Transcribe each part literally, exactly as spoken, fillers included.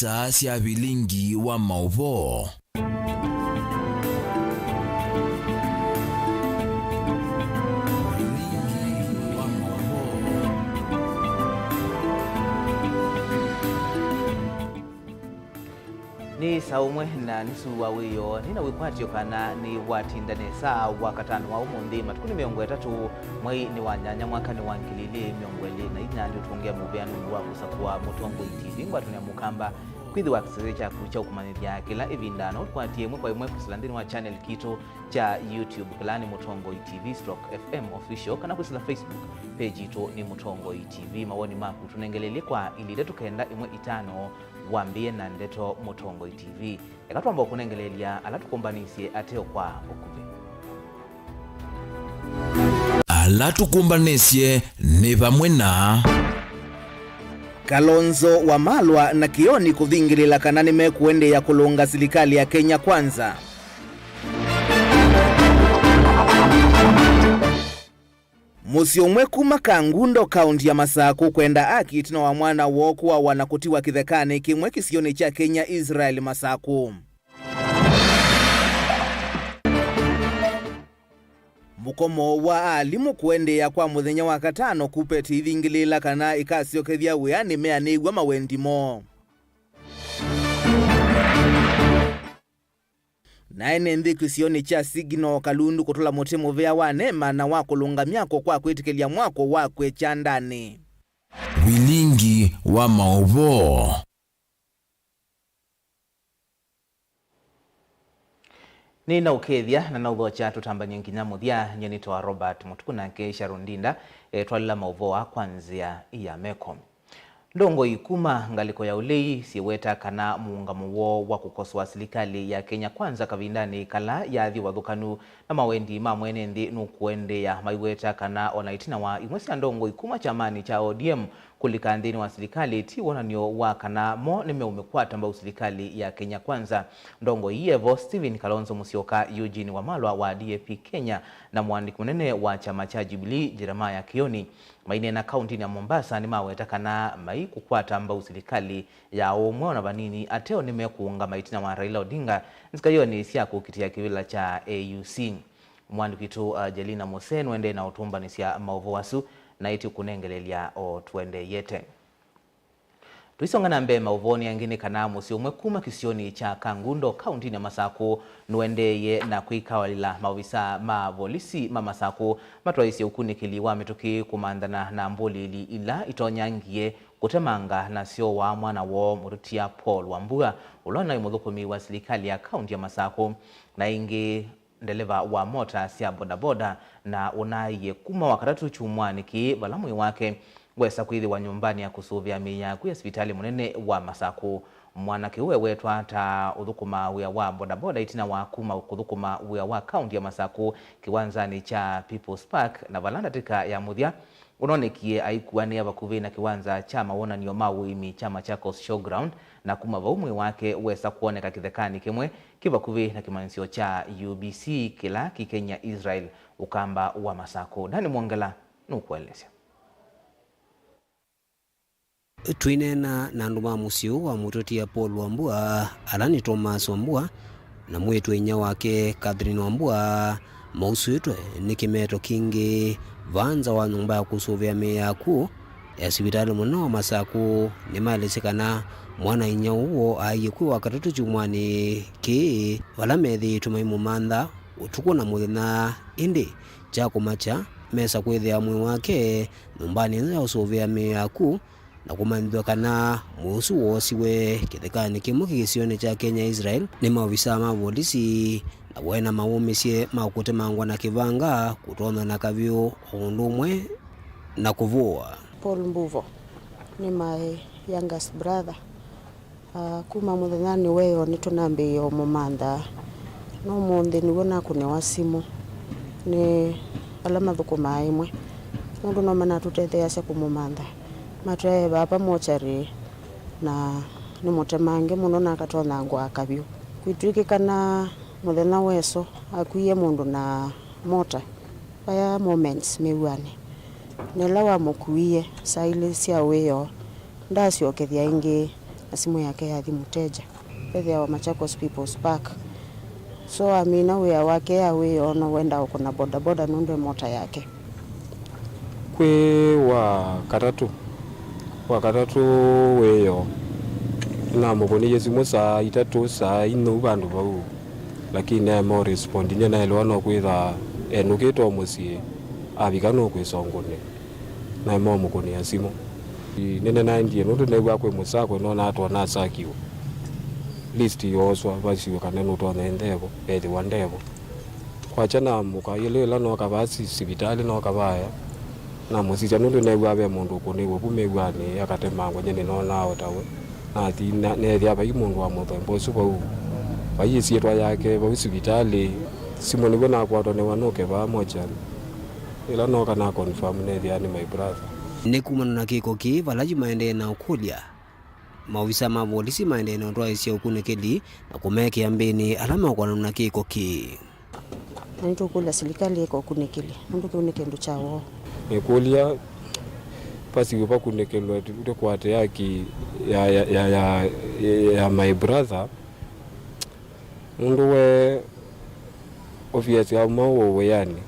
Saa sya vilingi wa maũvoo. Vilingi wa maũvoo. Nĩ saa ũmwe na nusu wa wĩoo, nĩ na wĩkwatyo kana nĩwatinda nesa Wakatano wa ũmũnthĩ, matukũ nĩ mĩongo ĩtatũ, mwei nĩ wa nyanya, mwaka nĩ wa ngili ilĩ mĩongo ĩlĩ na inya. Nĩ ũtũngĩa mũvea nũndũ wa kũsakũa Mũtongoi T V, ngwatanĩo ya Mũkamba. Kwĩthĩwa kĩsese kyaku kya ũkũmanyĩthya kĩla ĩvinda, no ũtũkwatie ĩmwe kwa ĩmwe kwĩsĩla nthĩnĩ wa channel kitũ kya YouTube, kĩla nĩ Mũtongoi T V stroke F M Official, kana kwĩsĩla Facebook page yitũ nĩ Mũtongoi T V. Mawoni maku tũnengeleelye kwa ilĩ itatũ kenda ĩmwe itano, wambĩĩe na ndeto Mũtongoi T V. Eka twamba ũkũnengeleelya ala tũkũmbanĩsye ateo kwa ũkuvĩ. Ala tũkũmbanĩsye nĩ vamwe na Kalonzo Wamalwa na Kioni kũvingĩlĩla kana nĩmekũendeea kũlũnga silikalĩ ya Kenya Kwanza. Mũsyĩ ũmwe kuma Kangundo, kaunti ya Masakũ, kwenda aki ĩtina wa mwana woo kũawa na kũtiwa kĩthekanĩ kĩmwe kĩsionĩ kya Kenya, Israel Masakũ. Mũkomo wa alimũ kũendeea kwa mũthenya wa katano, KUPPET ivingĩlĩĩla kana ĩkasyokethya wĩanĩ meanĩw'a mawendi moo. Na ene nthĩ kĩsionĩ kya Signal Kalundu kũtũla mũtĩ mũvea wa neema na wa kũlũnga myako kwa kwĩtĩkĩlya mwako wa kwĩ kyandanĩ. Vilingi wa maũvoo. Nĩnaũkethya na naũthokya tũtambany'e nginya mũthya. Nyie nĩtawa Robert Mũtuku, nake Sharon Ndinda etwalĩla maũvoo aa kwa nzĩa ya meko. Ndongoi kuma ngalĩko ya ũlei syĩweta kana mũũngamo woo wa kũkosoa silikalĩ ya Kenya Kwanza kavindanĩ kala yathi ũvathũkanu na mawendi ma mwene nthĩ nũkũendeea, maiweta kana o na ĩtina wa imwe sya ndongoi kuma kyamanĩ kya O D M kũlika nthĩnĩ wa silikalĩ, ti wonany'o wa kana mo nĩmeũmĩkwata mbau silikalĩ ya Kenya Kwanza. Ndongoi ii evo Stephen Kalonzo Musyoka, Eugene Wamalwa wa D A P Kenya, na mũandĩki mũnene wa kyama kya Jubilee, Jeremiah Kioni, maineena kauntinĩ ya Mombasa, nĩmaweta kana maikũkwata mbau silikalĩ ya ũmwe o na vanini. Ateo nĩmekũũngama ĩtina wa Raila Odinga nzikayonĩ sya kũkitĩa kĩvĩla kya A U C. Mũandĩki witũ, uh, Jelina Mose nũendee na ũtũmbanĩsya maũvoo asu na ĩtĩ kũnengeleelya o tũendeeyete. Tũisonga na mbee maũvoonĩ angĩ nĩ kana mũsyĩ ũmwe kuma kĩsionĩ kya Kangundo, kauntinĩ ya Masakũ, nũendeeye na kwĩkawalĩla maovisaa ma volisi ma Masakũ matwaĩĩsye ũkunĩkĩli wa mĩtũkĩ kũmanthana na mbũlĩĩli ila itonyangie kũtemanga na syowaa mwana woo mũtũtia Paul Wambua, ũla ũnaĩ mũthũkũmi wa silikalĩ ya kaunti ya Masakũ, na ĩngĩ ndeleva wa mota sya bodaboda, na ũnaaie kuma Wakatatũ kyumwanĩ kĩĩ, vala mwĩĩ wake wesa kwĩthĩwa nyũmbanĩ ya kũsũvĩa mĩĩ ya akw'ũ ya sivitalĩ mũnene wa Masakũ. Mwanake ũũ ewetwa ta ũthũkũmaa wĩa wa bodaboda ĩtina wa kuma kũthũkũma wĩa wa kaunti ya Masakũ kĩwanzanĩ kya People's Park, na vala ndatĩka ya mũthya ũnonekie aikuanĩa vakuvĩ na kĩwanza kya mawonany'o ma ũĩmi kya Machakos Showground, na kuma vau mwĩĩ wake wesa kwoneka kĩthekanĩ kĩmwe kĩ vakuvĩ na kĩmanyĩsyo kya U B C kĩla kĩ Kenya Israel, ũkamba wa Masakũ. Dani Mwongela nũkũelesya. Twĩneena na andũ ma mũsyĩ ũũ wa mũtũtia Paul Wambua, ala nĩ Thomas Wambua na mwĩĩtu-a-inyia wake Catherine Wambua, mausũĩtwe nĩ kĩmeto kingĩ va nza wa nyũmba ya kũsũvĩa mĩĩ ya akw'ũ ya sivitalĩ mũnene wa Masakũ, nĩmaelesye kana mwana-a-inyia ũũ aie kwĩ Wakatatũ kyumwanĩ kĩĩ, vala methĩĩtwe maimũmantha ũtukũ na mũthenya, ĩndĩ kya kũmakya mesa kwĩthĩa mwĩĩ wake nyũmbanĩ ĩno ya ũsũvĩa mĩĩ ya akw'ũ, na kũmanyĩthw'a kana mwĩĩ ũsu woosiwe kĩthekanĩ kĩmwe kĩ kĩsionĩ kya Kenya Israel nĩ maovisaa ma volisi, na waĩ na mawũmĩsye ma kũtemangwa na kĩvanga, kũtonywa na kavyũ, o ũndũ ũmwe na kũvũwa. Paul Mbuvo nĩ my youngest brother. Ah, kuma mũthenyanĩ wa ĩyoo nĩtũnambĩĩe ũmũmantha. No ũmũnthĩ nĩw'o nakũnĩwa simũ nĩ ala mathũkũmaa ĩmwe, nũndũ no manatũtetheeasya kũmũmantha. Matwaĩe vaa pa mokyarĩ, na nĩ mũtemange mũno na akatonyangwa kavyũ. Kwĩtw'ĩkĩkana mũthenya wa ĩso akwie mũndũ na mota. Vaya moments mĩw'anĩ, na ĩla wamũkuie saa ilĩ sya wĩoo, ndaasyokethya ĩngĩ. Na simũ yake yathi mũteja. Ethĩawa Machakos People's Park. So amina wĩa wake ya wĩoo, no wendaa ũkũna bodaboda nũndũ e mota yake. Kwĩ wa katatũ, wa katatũ wĩoo, nĩnamũkũnĩie simũ saa itatũ, saa inya vandũ vau, lakini aema ũrespond. Nyie naelewa no kwĩtha enũkĩte o mũsyĩ, avika nũkwĩsa ũngũnĩ. Naema ũmũkũnĩa simũ. Nĩnenaendie nũndũ neew'aa kwĩ mũsakwe, no natwa nasakiwe. List yooswa, vasiwe kana nũtonya ndevo, ethĩwa ndevo. Kwakya namũka, ĩla, ĩla nooka vaa si-, sivitalĩ nooka vaya. Namũsisya nũndũ neew'aa ve mũndũ ũkũnĩwe vu mĩw'anĩ, akatemangwa, nyie nĩnonaa o tawe. Nathi, na, neethĩa vai mũndũ wa mũthemba ũsu vau. Vai ĩsyĩtwa yake, vau sivitalĩ. Simũ nĩw'o nakwatwa nĩwa nũke vaa mochari. Ĩla nooka na confirm, neethĩa nĩ my brother. Nĩ kumana na kĩko kĩĩ, vala yu maendee na ũkũlya maovisa ma volisi maendee na ũtwaĩsya ũkunĩkĩli na kũmekĩa mbĩnĩ ala meũkonana na kĩko kĩĩ. Na nĩtũkũlya silikalĩ ĩka ũkunĩkĩli, nũndũ kĩu nĩ kĩndũ kya woo. Nĩkũlya pasiwe vakunĩkĩlwe, tũkwate haki ya, ya, ya, ya, ya my brother. Nũndũ we obvious auma o wĩanĩ,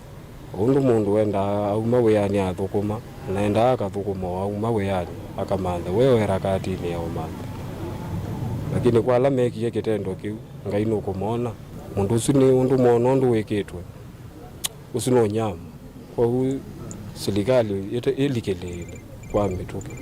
o ũndũ mũndũ wendaa auma wĩanĩ athũkũma, na endaa akathũkũma o auma wĩanĩ, akamantha, we oera katinĩ ya ũmantha. Lakini kwa ala mekie kĩtendo kĩu, Ngai nũkũmona. Mũndũ ũsu nĩ ũndũ mwona ũndũ wĩkĩtwe. Ũsu nĩ ũnyama. Kwoou silikalĩ ĩte-, ĩlikĩlĩĩle kwa mĩtũkĩ.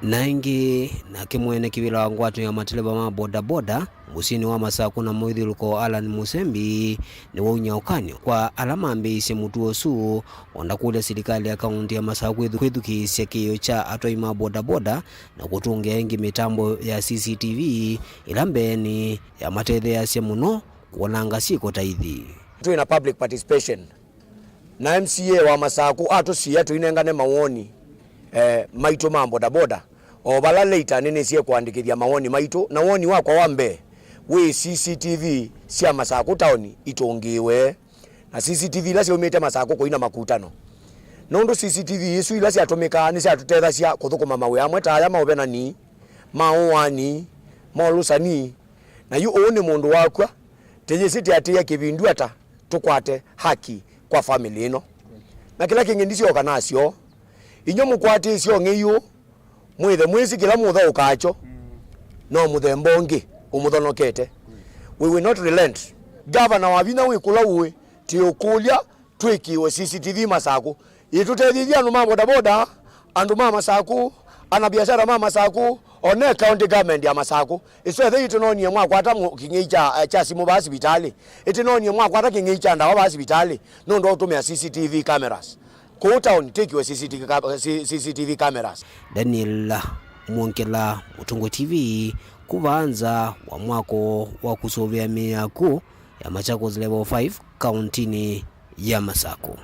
Na ĩngĩ, nake mwene kĩvĩla wa ngwatanĩo ya mateleva ma bodaboda mũsyĩnĩ wa Masakũ na mũithyũlũko, Allan Mũsembi, nĩwaumya ũkany'o kwa ala mambĩĩisye mũtuo ũsu, o na kũlya silikalĩ ya kaũntĩ ya Masakũ kwĩthu-, kwĩthukĩĩsya kĩĩo kya atwai ma bodaboda na kũtũngĩa ĩngĩ mĩtambo ya C C T V ĩla mbeenĩ yamatetheeasya mũno kwonanga syĩko ta ithi. Twĩ na public participation, na M C A wa Masakũ atũsiĩa tũinengane mawoni, eh, maitũ ma bodaboda, o vala later nĩnĩsie kũandĩkĩthya mawoni maitũ, na woni wakwa wa mbee wĩ C C T V sya Masakũ taoni itũngĩĩwe, na C C T V ila syaumĩte Masakũ kũina makutano, nũndũ C C T V isu ila syatũmĩkaa nĩsyatũtethasya kũthũkũma mawĩa amwe ta aya ma ũvenani, ma ũaani, ma ũlũsani, na yu ũũ nĩ mũndũ wakw'a. Tĩyĩsĩ tĩatĩĩa kĩvindu ata tũkwate haki kwa family ĩno. Na kĩla kĩngĩ ndisyoka nasyo, inyw'ĩ mũkwatĩĩsye ong'ei ũũ, mwĩthe mwĩsĩ kĩla mũthaũkaa kyo, no mũthemba ũngĩ ũmũthonokete. We will not relent. Gavana wa vinya wĩ kũla ũĩ, tĩũkũlya twĩkĩwe C C T V Masakũ. Ĩtũtethĩthye andũ ma bodaboda, andũ ma Masakũ, anabiashara ma Masakũ, o na county government ya Masakũ. Ĩsu ethĩwa ĩtĩnonie mwakwata mu-, kĩng'ei kya, eh, kya simũ vaa sivitalĩ. Ĩtĩnonie mwakwata kĩng'ei kya ndawa vaa sivitalĩ, nũndũ wa ũtũmĩa C C T V cameras. Kũu town, twĩkĩwe C C T V ca-, C-, C C T V cameras. Daniel Mwongela, Mũtũngũ T V, kuma nza wa mwako wa kũsũvĩa mĩako ya Machakos Level five, kaũntĩnĩ ya Masakũ.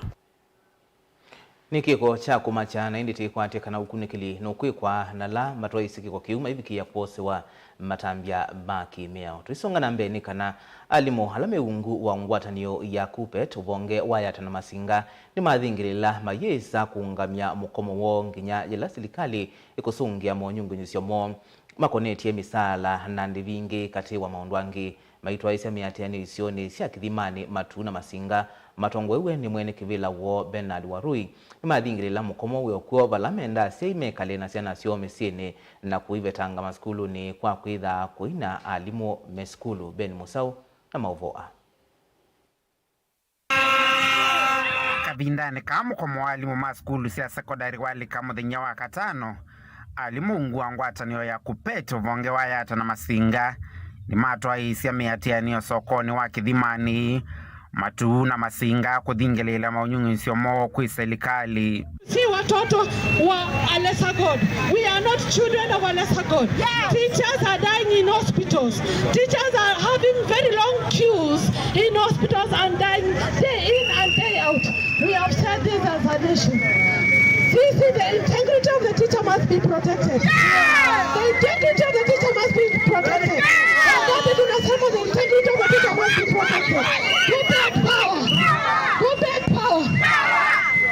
Nĩ kĩko kya kũmakya, na ĩndĩ tĩkwatya kana ũkunĩkĩli nũkwĩkwa na ala matwaĩsye kĩko kĩu maivikĩĩa kwosĩwa matambya ma kĩ-mĩao. Tũisonga na mbee nĩ kana alimũ ala me ungu wa ngwatanĩo ya KUPPET ũvonge wa Yatta na Masinga nĩmathingĩlĩĩla mayĩsa kũũngamya mũkomo woo nginya yĩla silikalĩ ĩkũsũngĩa monyungunyĩsyo moo makonetye mĩsaala na ndĩvi ingĩ, katĩ wa maũndũ angĩ. Maitwaĩsya mĩatĩanĩo isionĩ sya Kĩthimanĩ, Matuu na Masinga, matongoew'e nĩ mwene kĩvĩla woo Bernard Warui, nĩmathingĩlĩĩla mũkomo wĩ o kw'o vala mendaa asyai mekale na syana syoo mĩsyĩnĩ na kũivetanga masukulunĩ kwa kwĩtha kũina alimũ me sukulu. Ben Mũsaũ na maũvoo aa. Kavindanĩ kaa mũkomo wa alimũ ma sukulu sya sekondalĩ walika mũthenya wa katano, alimũ ungu wa ngwatanĩo ya KUPPET ũvonge wa Yatta na Masinga nĩmatwaĩĩsya mĩatĩanĩo sokonĩ wa Kĩthimanĩ, Matuu na Masinga kũthingĩlĩĩla maũnyungunyĩsyo moo kwĩ silikalĩ. Si watoto wa a lesser God. We are not children of a lesser God. Teachers are dying in hospitals. Teachers are having very long queues in hospitals and dying day in and day out. We have said this as a nation. Sisi, the integrity of the teacher must be protected. The integrity of the teacher must be protected. Wakati tunasema the integrity of the teacher must be protected. Who take power? Who take power?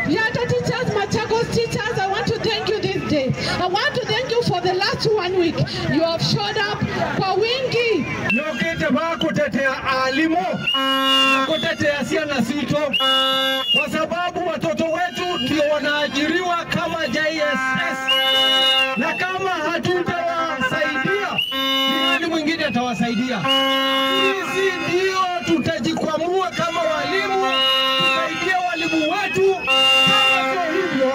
Yatta teachers, Machakos teachers, I want to thank you this day. I want to thank you for the last one You have showed up kwa wingi. Nyokete vaa kutetea alimu, kutetea syana sitũ, kwa sababu watoto wetu ndio wanaajiriwa kama J S S, na kama hatutawasaidia, ni nani mwingine atawasaidia? Sisi ndio tutajikwamua kama walimu, tusaidie walimu wetu. Kama sio hivyo,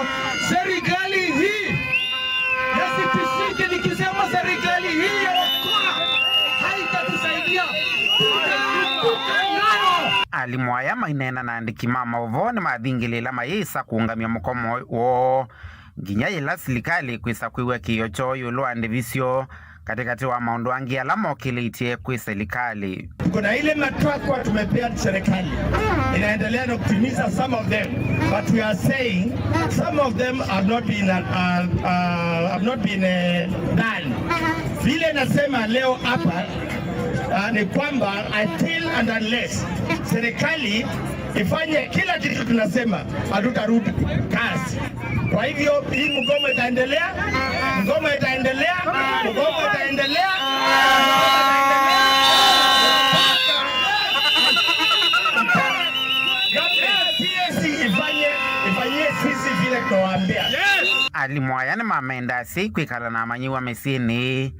serikali hii, yasitishike nikisema, serikali hii ya wakora haitatusaidia, tutalipuka nayo. Alimũ aya maineena na andĩki ma maũvoo nĩmathingĩlĩĩla mayĩsa kũũngamya mũkomo woo nginya yĩla silikalĩ kwĩsa kwĩw'a kĩĩo kyoo ĩũlũ wa ndĩvi syoo, katĩkatĩ wa maũndũ angĩ ala mokĩlĩtye kwĩ silikalĩ. Tuko na ile matakwa tumepea serikali, inaendelea na kutimiza some of them, but we are saying some of them have not been, uh, uh, have not been, uh, done. Vile nasema leo hapa, uh, ni kwamba until and unless serikali ifanye kila kitu tunasema, hatutarudi kazi. Kwa hivyo, hii mgomo itaendelea, mgomo itaendelea, mgomo itaendelea. Government, P S C ifanye, ifanyie sisi vile tunawaambia. Alimũ aya nĩmamenda asyai kwĩkala na amanyĩw'a mĩsyĩnĩ,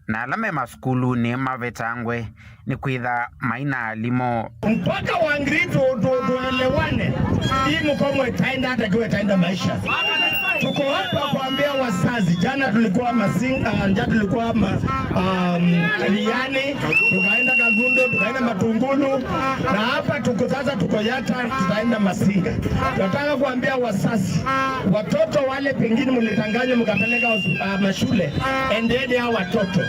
na ala me masukulunĩ mavetangwe nĩkwĩtha mai na alimũ. Mpaka wangiri tu, tu, tuelewane. Hii mgomo itaenda hata ikiwa itaenda maisha. Tuko hapa kuambia wazazi. Jana tulikuwa Masinga, jana tulikuwa ma, um, Liani, tukaenda Kangundo, tukaenda Matungulu, na hapa tuko sasa, tuko Yatta, tutaenda Masinga. Nataka kuambia wazazi, watoto wale pengine mlidanganywa mkapeleka hos-, ah, mashule, endeni hao watoto.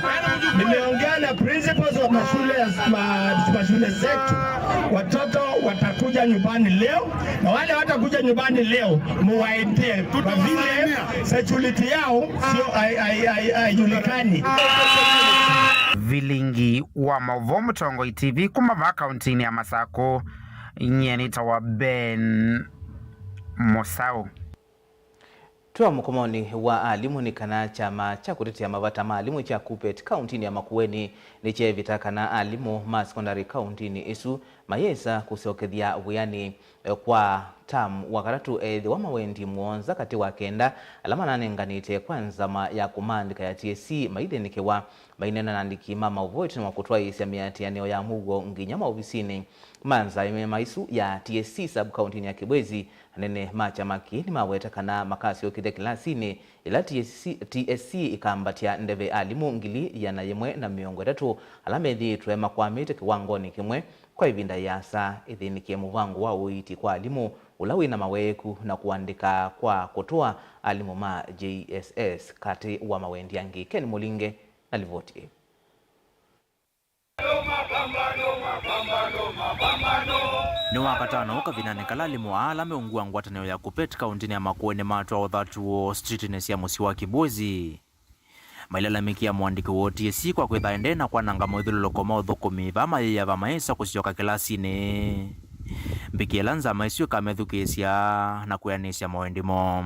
Nimeongea na principals wa mashule ya, ma, mashule zetu. Watoto watakuja nyumbani leo, na wale watakuja nyumbani leo, muwaendee. Kwa vile security yao sio, hai-, hai-, hai-, haijulikani. Vilingi wa maũvoo Mũtongoi T V kuma vaa kauntinĩ ya Masakũ, nyie nĩtawa Ben Mũsaũ. Twĩ o mũkomonĩ wa alimũ, nĩ kana kyama kya kũtetea mavata ma alimũ kya KUPPET kauntinĩ ya Makueni nĩkyeevĩta kana alimũ ma sekondalĩ kauntinĩ ĩsu mayĩsa kũsyokethya wĩanĩ, eh, kwa term wa katatũ ethĩwa mawendi mũonza katĩ wa kenda ala mananenganĩte kwa nzama ya kũmaandĩka ya T S C maithĩnĩkĩwa. Maineena na andĩki ma maũvoo ĩtina wa kũtwaĩĩsya mĩatĩanĩo ya mũuo nginya maovisinĩ ma nzama ĩsu ya T S C sub kauntinĩ ya Kibwezi, anene ma kyama kĩĩ nĩmaweta kana makasyokethya kĩlasinĩ ĩla T S C, T S C ĩkambatya ndeve alimũ ngili ĩana yĩmwe na mĩongo ĩtatũ ala methĩĩtwe makwamĩte kĩwangonĩ kĩmwe kwa ĩvinda yĩasa, ĩthĩnĩkĩe mũvango wa ũiiti kwa alimũ ũla wĩ na maweeku na kũandĩka kwa kũtũa alimũ ma J S S, katĩ wa mawendi angĩ. Ken Mũlinge na livoti ĩĩ. Nĩ Wakatano kavindanĩ kala alimũ aa ala meũngua ngwatanĩo ya KUPPET kauntinĩ ya Makueni matwaa ũthatu woo streetinĩ sya mũsyĩ wa Kibwezi. Mailalamĩkĩa mũandĩki wa T S C kwa kwĩtha ende na kwananga mawĩthyũlũlũko ma ũthũkũmi vaa mayĩava mayĩsa kũsyoka kĩlasinĩ. Mbikĩla nzama ĩsu ĩkamethukĩĩsya na kwĩanĩsya mawendi moo.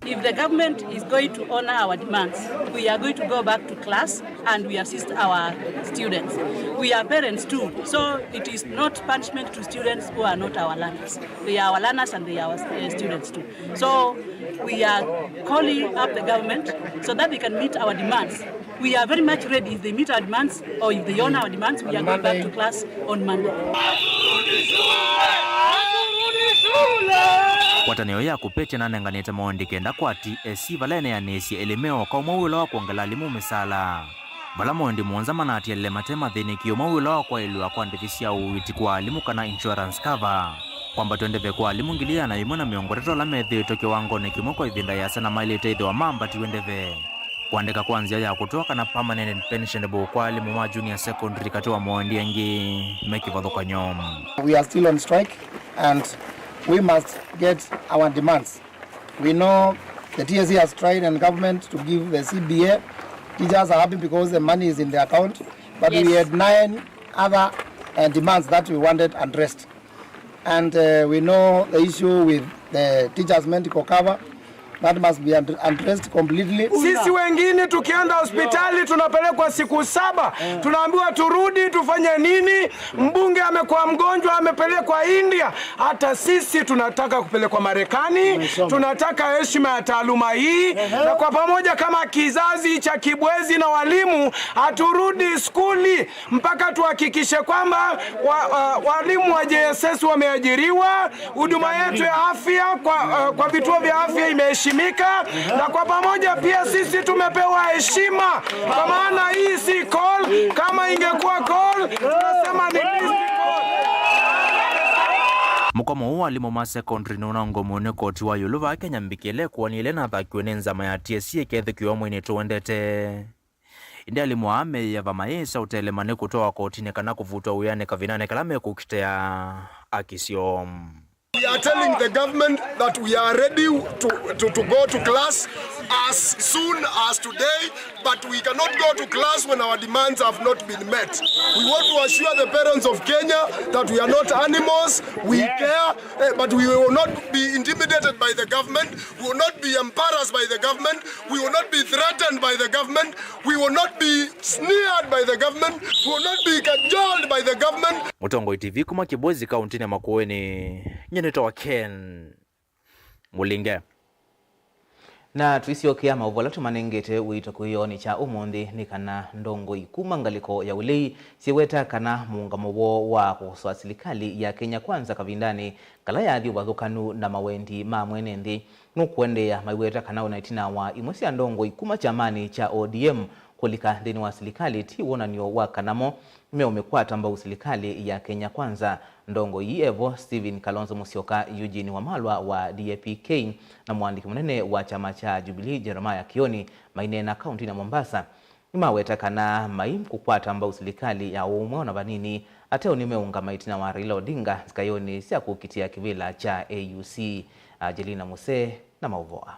If the government is going to honor our demands, we are going to go back to class and we assist our students. We are parents too, so it is not punishment to students who are not our learners. They are our learners and they are our, uh, students too. So we are calling up the government so that they can meet our demands. We are very much ready if they meet our demands or if they honor our demands, we are going back to class on Monday. Ngwatanĩo ya KUPPET nanenganĩte maondi kenda kwa T S C vala ĩneanĩsye ĩlĩ me oka ũmwe wĩla wa kwongela alimũ mĩsala. Vala maondi mũonza manatialile mate mathĩnĩkĩo ũmwe wĩla wa kwaĩlw'a kwa ndĩvi sya ũiiti kwa alimũ kana insurance cover. Kwambatw'a ndeve kwa alimũ ngili ĩana yĩmwe na mĩongo ĩtatũ ala methĩĩtwe kĩwangonĩ kĩmwe kwa ĩvinda yĩasa na maĩlĩte ĩthĩwa mambatiw'e ndeve. Kũandĩka kwa nzĩa ya kũtũa kana permanent and pensionable kwa alimũ ma junior secondary katĩ wa maondi angĩ me kĩvathũkany'o. We are still on strike and we must get our demands. We know the T S C has tried and government to give the C B A. Teachers are happy because the money is in their account, but we had nine other, uh, demands that we wanted addressed. And, uh, we know the issue with the teachers' medical cover. That must be ad- addressed completely. Sisi wengine tukienda hospitali tunapelekwa siku saba, tunaambiwa turudi tufanye nini? Mbunge amekuwa mgonjwa, amepelekwa India. Hata sisi tunataka kupelekwa Marekani, tunataka heshima ya taaluma hii, na kwa pamoja kama kizazi cha Kibwezi na walimu, haturudi skuli mpaka tuhakikishe kwamba wa, wa, walimu wa J S S wameajiriwa, huduma yetu ya afya kwa, uh, kwa vituo vya afya imeheshimika, na kwa pamoja pia sisi tumepewa heshima, kwa maana hii si call. Kama ingekuwa call, tunasema ni missed call. Mũkomo ũũ wa alimũ ma secondary nũnangomwe nĩ koti wa ĩũlũ vaa Kenya mbikĩle kũanĩle na athakiwe nĩ nzama ya T S C ĩkethĩkiwa mweinĩ tũendete. Ĩndĩ alimũ aa meĩava mayĩsa ũtelema nĩ kũtwawa kotinĩ kana kũvutwa wĩanĩ kavindanĩ kala mekũkitea aki syoo. We are telling the government that we are ready to, to, to go to class as soon as today, but we cannot go to class when our demands have not been met. We want to assure the parents of Kenya that we are not animals, we care, eh, but we will not be intimidated by the government, we will not be embarrassed by the government, we will not be threatened by the government, we will not be sneered by the government, we will not be cajoled by the government. Mũtongoi T V kuma Kibwezi kauntinĩ ya Makueni, nyie nĩtawa Ken Mũlinge. Na tũisyokea maũvoo ala tũmanengete ũito kĩwĩoonĩ kya ũmũnthĩ nĩ kana ndongoi kuma ngalĩko ya ũlei syĩweta kana mũũngamo woo wa kũkosoa silikalĩ ya Kenya Kwanza kavindanĩ kala yathi ũvathũkanu na mawendi ma mwene nthĩ nũkũendeea, maiweta kana ona ĩtina wa imwe sya ndongoi kuma kyamanĩ kya O D M kũlika nthĩnĩ wa silikalĩ ti wonany'o wa kana mo meũmĩkwata mbau silikalĩ ya Kenya Kwanza. Ndongoi ii evo Stephen Kalonzo Musyoka, Eugene Wamalwa wa D A P K, na mũandĩki mũnene wa kyama kya Jubilee Jeremiah Kioni maineena kauntinĩ ya Mombasa. Nĩmaweta kana mai kũkwata mbau silikalĩ ya ũmwe ona vanini, ateo nĩmeũngama ĩtina wa Raila Odinga nzikaĩonĩ sya kũkitĩa kĩvĩla kya A U C. Angelina Musee na maũvoo aa.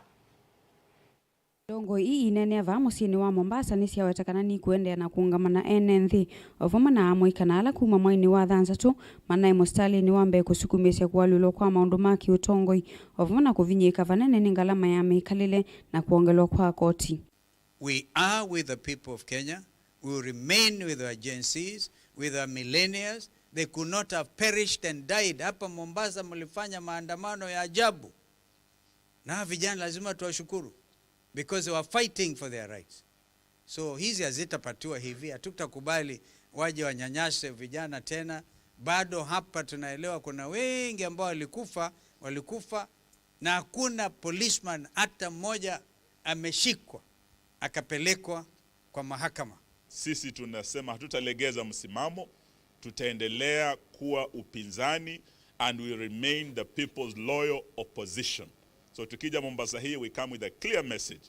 Ndongoi ii ineenea vaa mũsyĩnĩ wa Mombasa nĩsyaweta kana nikũendeea na kũũngama na ene nthĩ, o vamwe na amũika na ala kuma mwainĩ wa thanthatũ manaĩ mũsitalĩnĩ wa mbee kũsukumĩĩsya kũalyũlwa kwa maũndũ ma kĩũtongoi, o vamwe na kũvinyĩĩka vanene nĩ ngalama ya mĩkalĩle na kwongelwa kwa koti. We are with the people of Kenya. We will remain with our Gen Zs, with our millennials. They could not have perished and died. Hapa Mombasa mlifanya maandamano ya ajabu. Na vijana lazima tuwashukuru because they were fighting for their rights. So hizi hazitapatiwa hivi, hatutakubali waje wanyanyase vijana tena. Bado hapa tunaelewa kuna wengi ambao walikufa, walikufa na hakuna policeman hata mmoja ameshikwa akapelekwa kwa mahakama. Sisi tunasema hatutalegeza msimamo, tutaendelea kuwa upinzani and we remain the people's loyal opposition. So tukija Mombasa hii, we come with a clear message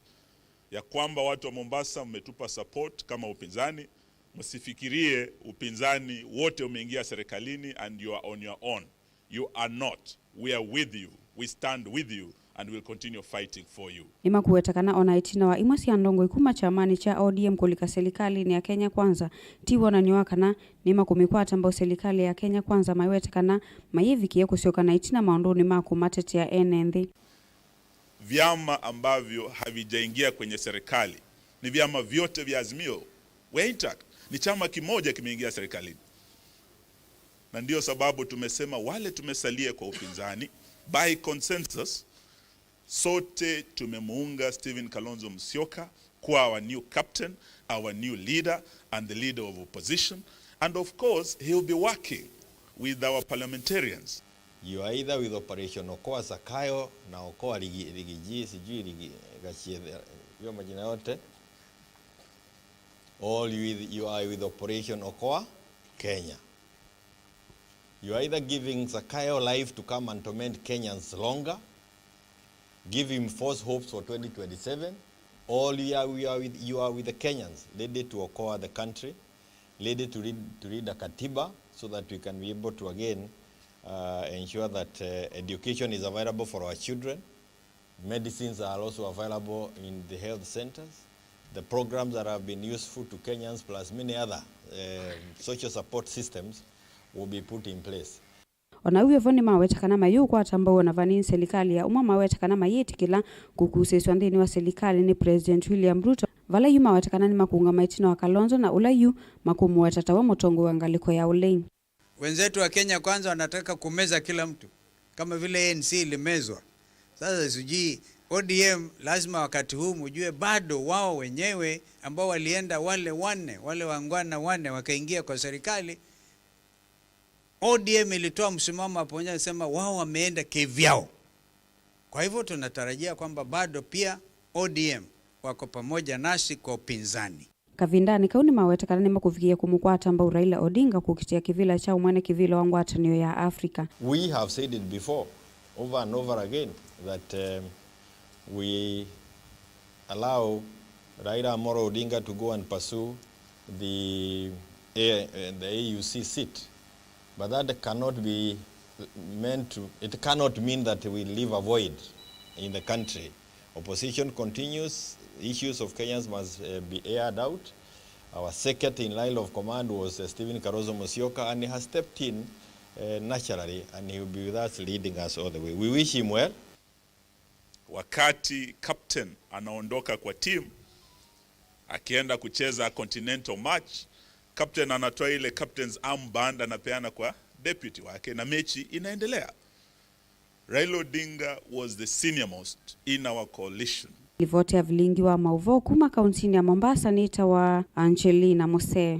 ya kwamba watu wa Mombasa mmetupa support kama upinzani, msifikirie upinzani wote umeingia serikalini and you are on your own. You are not. We are with you. We stand with you and we'll continue fighting for you. Nĩmakũweta kana ona ĩtina wa imwe sya ndongoi kuma kyamanĩ kya O D M kũlika silikalĩnĩ ya Kenya Kwanza, ti wonany'o wa kana nĩmakũmĩkwata mbau silikalĩ ya Kenya Kwanza, maiweta kana mayĩvikĩe kũsyoka na ĩtina maũndũnĩ ma kũmatetea ene nthĩ. Vyama ambavyo havijaingia kwenye serikali ni vyama vyote vya Azimio. We're intact. Ni chama kimoja kimeingia serikalini. Na ndio sababu tumesema wale tumesalia kwa upinzani, by consensus, sote tumemuunga Stephen Kalonzo Musyoka kuwa our new captain, our new leader, and the leader of opposition. And of course, he'll be working with our parliamentarians. You are either with Operation Okoa Zakayo na Okoa Rigi-, Rigiji, sijui Rigi-, Gachiethe, hiyo majina yote, or you with, you are with Operation Okoa Kenya. You are either giving Zakayo life to come and torment Kenyans longer, give him false hopes for twenty twenty-seven, or you are, you are with, you are with the Kenyans, ready to okoa the country, ready to read, to read the Katiba so that we can be able to again, uh, ensure that, uh, education is available for our children. Medicines are also available in the health centers. The programs that have been useful to Kenyans plus many other, uh, social support systems will be put in place. O na ũu wĩ vo, nĩmaweta kana mayĩũkwata mbau o na vanini silikalĩ ya ũmwe maweta kana mayĩtĩkĩla kũkusĩĩsw'a nthĩnĩ wa silikalĩ nĩ President William Ruto, vala yu maweta kana nĩmakũũngama ĩtina wa Kalonzo na ũla yu makũmũweta tawe mũtongoi wa ngalĩko ya ũlei. Wenzetu wa Kenya Kwanza wanataka kumeza kila mtu, kama vile A N C ilimezwa. Sasa sijui O D M, lazima wakati huu mjue bado wao wenyewe ambao walienda wale wanne, wale wangwana wanne wakaingia kwa serikali, O D M ilitoa msimamo hapo wenyewe, sema wao wameenda kivyao. Kwa hivyo tunatarajia kwamba bado pia O D M wako pamoja nasi kwa upinzani. Kavindanĩ kau nĩmaweta kana nĩmakũvikĩĩa kũmũkwata mbau Raila Odinga kũkitĩa kĩvĩla kya ũmwene kĩvĩla wa ngwatanĩo ya Africa. We have said it before, over and over again, that, um, we allow Raila Amolo Odinga to go and pursue the, uh, the A U C seat. But that cannot be meant to, it cannot mean that we leave a void in the country. Opposition continues, issues of Kenyans must, uh, be aired out. Our second in line of command was, uh, Stephen Kalonzo Musyoka, and he has stepped in, uh, naturally, and he will be with us, leading us all the way. We wish him well. Wakati captain anaondoka kwa team, akienda kucheza Continental match, captain anatoa ile captain's armband, anapeana kwa deputy wake, na mechi inaendelea. Raila Odinga was the senior most in our coalition. Livoti ya vilingi wa mauvoo kuma kauntinĩ ya Mombasa nĩtawa Angelina Musee.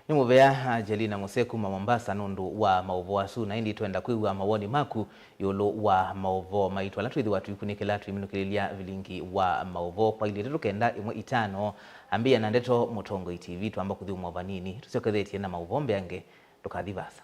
Nĩ mũvea Angelina Musee kuma Mombasa nũndũ wa maũvoo asu, na ĩndĩ twenda kwĩw'a mawoni maku ĩũlũ wa maũvoo maitũ ala twĩthĩwa tũikunĩkĩla tũiminũkĩlĩlya vilingi wa maũvoo. Kwa ilĩ itatũ kenda ĩmwe itano, ambĩĩa na ndeto Mũtongoi T V, twamba kũthyũmũa vanini, tũsyokethetye na maũvoo mbeange, ndũkathi vaasa.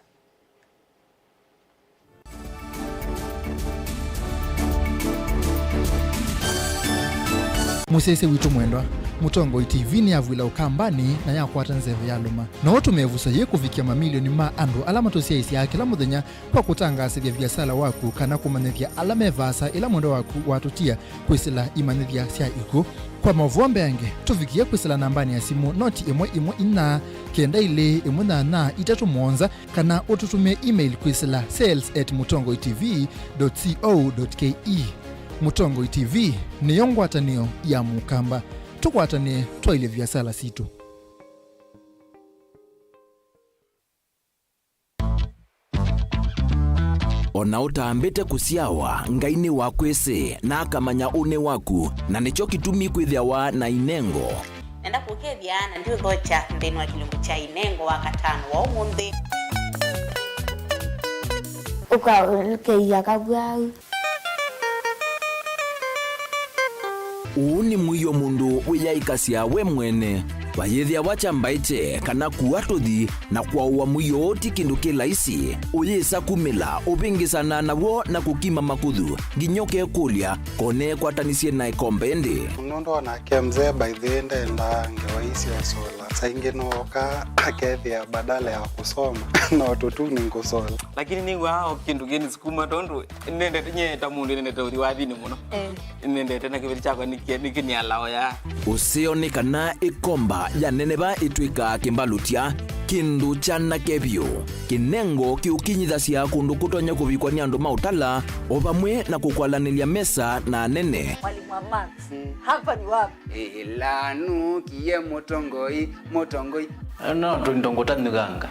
Mũsyaĩĩsya witũ mwendwa, Mũtongoi T V nĩyavw'ĩla Ũkambanĩ na yakwata nzeve yalũma. No ũtũme ĩvuso yĩĩ kũvikĩa mamilioni ma andũ ala matũsyaĩĩsyaa kĩla mũthenya kwa kũtangaasĩthya viasala waku kana kũmanyĩthya ala me vaasa ĩla mwendwa waku watũtia kwĩsĩla imanyĩthya sya ikw'ũ. Kwa maũvoo mbeange, tũvikĩe kwĩsĩla nambanĩ ya simũ noti ĩmwe ĩmwe inya kenda ilĩ ĩmwe nyanya itatũ mũonza, kana ũtũtũmĩe email kwĩsĩla sales at mũtongoi T V dot co dot K E. Mũtongoi T V nĩyo ngwatanĩo ya Mũkamba. Tũkwatanĩe twaĩlye viasala sitũ. O na ũtambĩte kũsyawa, Ngai nĩwakwĩsĩ na akamanya ũnĩ waku, na nĩkyo kĩtumi kwĩthĩawa na inengo. Nenda kũkethya na ndiũthokya nthĩnĩ wa kĩlungu kya inengo wa katano wa ũmũnthĩ. Ũkaũlũkĩia kavwau. Ũũ nĩ mũio mũndũ wĩyaĩkasya we mwene. Vayĩthĩawa kya mbaĩkye kana kua tũthi, na kwaũa mũio ũũ ti kĩndũ kĩ laisi. Ũyĩsa kumĩla, ũvĩngĩsana naw'o na kũkima makũthũ, nginya ũkekũlya, kone kwatanisye na ĩkombe ĩndĩ. Nũndũ onake mzee by the way ndendaa ngewa ii sya ũsũla. Saa ingĩ nooka akethĩa badala ya kũsoma, no tũtuni ngũsũla. Lakini nĩw'aa o kĩndũ kĩnĩsukuma tondũ nĩnendete, nyie ta mũndũ nĩnendete ũthi wathinĩ mũno. Eh. Nĩnendete na kĩveti kyakwa nĩkĩ-, nĩkĩnialaoya. Ũseo nĩ kana ĩkomba ya neneva ĩtw'ĩkaa kĩmbalũtya, kĩndũ kyanake vyũ. Kĩnengo kĩũkinyithasya kũndũ kũtonya kũvikwa nĩ andũ ma ũtala, o vamwe na kũkwalanĩlya mesa na anene. Mwalimu wa maths, hapa ni wapi? Ĩla nũkie mũtongoi, mũtongoi. No tũindo ngũtanyũkanga.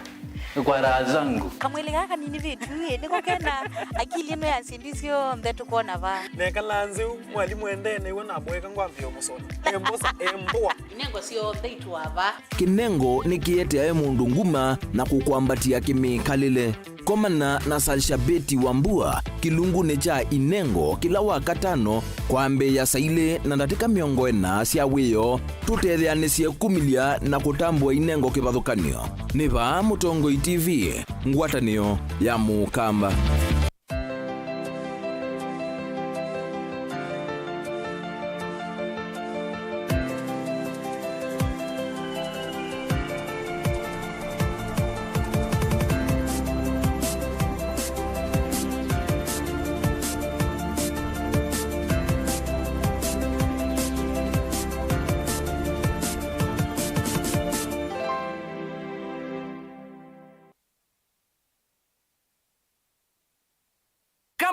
Kwa raha zangu. Kamwĩlĩ gaka kanini vitu ĩ, nĩko kena akili ĩno ya syĩndũ syonthe tũkona vaa. Nekalaa nzĩ, mwalimũ endee nĩw'o namũeka ngwambĩĩa ũmũsũla. Embosa, embũa. Inengo syonthe itũa vaa. Kĩnengo nĩkĩeteae mũndũ nguma na kũkwambatĩa kĩmĩkalĩle. Komana na Salshabeti Wambua kĩlungunĩ kya Inengo kĩla wa katano kwambĩĩa saa ilĩ na ndatĩka mĩongo ĩna sya wĩoo, tũtetheanĩsye kumĩlya na kũtambũa Inengo kĩvathũkany'o. Nĩ vaa Mũtongoi T V, ngwatanĩo ya Mũkamba.